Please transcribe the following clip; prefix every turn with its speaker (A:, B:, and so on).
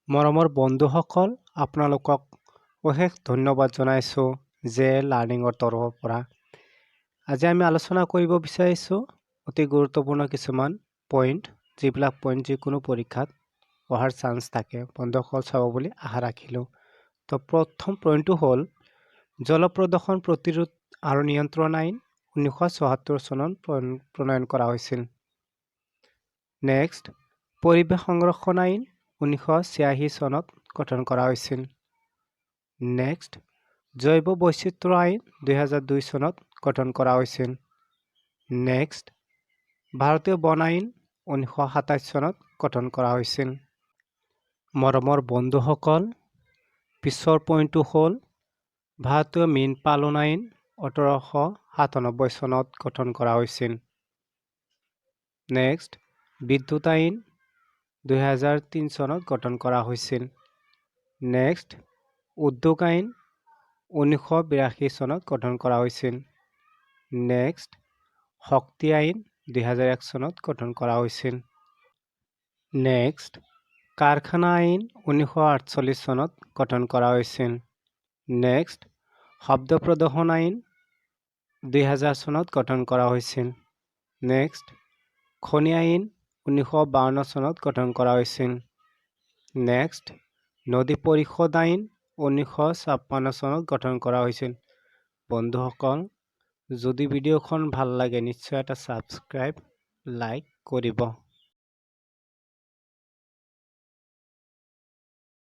A: মৰমৰ বন্ধুসকল, আপোনালোকক অশেষ ধন্যবাদ জনাইছোঁ জে লাৰ্ণিঙৰ তৰফৰ পৰা। আজি আমি আলোচনা কৰিব বিচাৰিছোঁ অতি গুৰুত্বপূৰ্ণ কিছুমান পইণ্ট, যিবিলাক পইণ্ট যিকোনো পৰীক্ষাত অহাৰ চান্স থাকে। বন্ধুসকল, চাব বুলি আশা ৰাখিলোঁ। তো প্ৰথম পইণ্টটো হ'ল জল প্ৰদূষণ প্ৰতিৰোধ আৰু নিয়ন্ত্ৰণ আইন, 1974 চনত প্ৰণয়ন কৰা হৈছিল। নেক্সট, পৰিৱেশ সংৰক্ষণ আইন, 1986 চনত গঠন কৰা হৈছিল। নেক্সট, জৈৱ বৈচিত্ৰ্য আইন, 2002 চনত গঠন কৰা হৈছিল। নেক্সট, ভাৰতীয় বন আইন, 1927 চনত গঠন কৰা হৈছিল। মৰমৰ বন্ধুসকল, পিছৰ পইণ্টটো হ'ল ভাৰতীয় মীন পালন আইন, 1897 চনত গঠন কৰা হৈছিল। নেক্সট, বিদ্যুৎ আইন, 2003 চনত গঠন কৰা হৈছিল। নেক্সট, উদ্যোগ আইন, 1982 চনত গঠন কৰা হৈছিল। নেক্সট, শক্তি আইন, 2001 চনত গঠন কৰা হৈছিল। নেক্সট, কাৰখানা আইন, 1948 চনত গঠন কৰা হৈছিল। নেক্সট, শব্দ প্ৰদূষণ আইন, 2000 চনত গঠন কৰা হৈছিল। নেক্সট, খনি আইন, 1952 চনত গঠন কৰা হৈছিল। নেক্সট, নদী পৰিষদ আইন, 1956 চনত গঠন কৰা হৈছিল। বন্ধুসকল, যদি ভিডিঅ'খন ভাল লাগে, নিশ্চয় এটা ছাবস্ক্ৰাইব, লাইক কৰিব।